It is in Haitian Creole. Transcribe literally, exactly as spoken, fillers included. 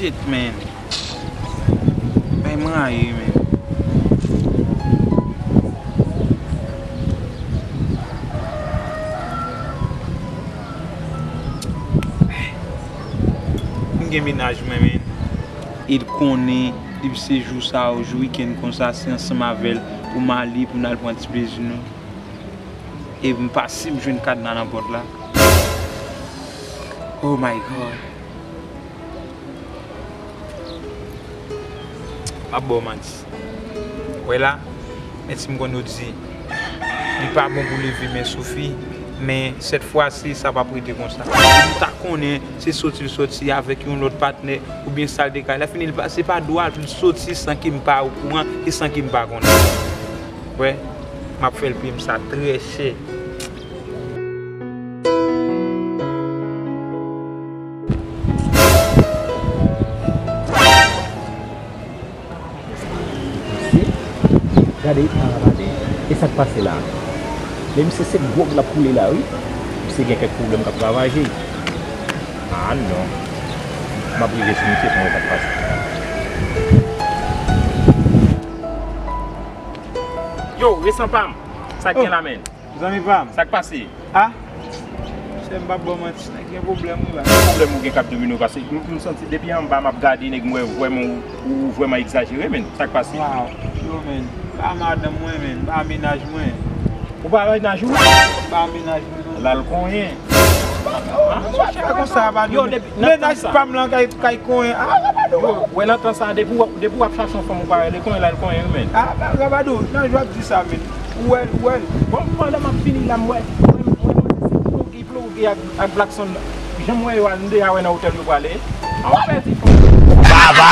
Shit, man. Bay m rayi, man. M gen mennaj mwen, man. E l konnen, depi se jou sa yo, jou wikenn konsa, se ansanm avè l pou m ale, pou n al pran ti plezi nou. E m pa si m jwenn kadna nan pòt la. Oh my God. M ap ba w manti. Wè la, menm si m konn yo di, li pa bon pou leve men sou fi, men sèt fwa si sa p ap rete konsa. M ta konnen se soti l soti avèk yon lòt patnè oubyen sa l te ka. Lè fini, li pa, se pa dwa l pou l soti san ke m pa okouran e san ke m pa konnen. Wè, m ap fè l peye m sa trè chè. Mesye, gade, gade, e sa k pase la? Men misye se gwòg l ap koule la, wi. Misye gen kèk pwoblèm k ap ravaje. Ah non. M ap rive sou misye pou m wè sa k pase. Yo, resan pa m. Sa k gen la, menn? Zanmi pa m. Sa k pase? Ah? Sè m p ap ba w manti, nèg gen pwoblèm wi la. Ki pwoblèm ou gen k ap domine w? Paske m, m santi depi anba m ap gade nèg, m wè vrèman ou, ou vrèman egzajere, menn. Sa k pase? Waw, yo, menn. Pa madanm mwen, menn. Pa mennaj mwen. Ou pa mennaj ou? Pa mennaj mwen, non. L al konyen. Ah, monchè, pa konsa, pa yo, depi nan tan sa. Mennaj pa m lan kay, kay konyen. Ah, Rabado. Yo, wè nan tan sa, depi w, depi w ap chache yon fanm ou pa rele konyen, l al konyen wi, menn. Ah, Rabado, nan jwa di sa, menn. Ou wè l, ou wè l. Bon, pandan m ap fini la, m wè, m wè, m wè se ploge, ploge ak, ak Blackson. Jan m wè yo a, nou deja wè nan otèl yo prale. A w ap pèdi. Baba!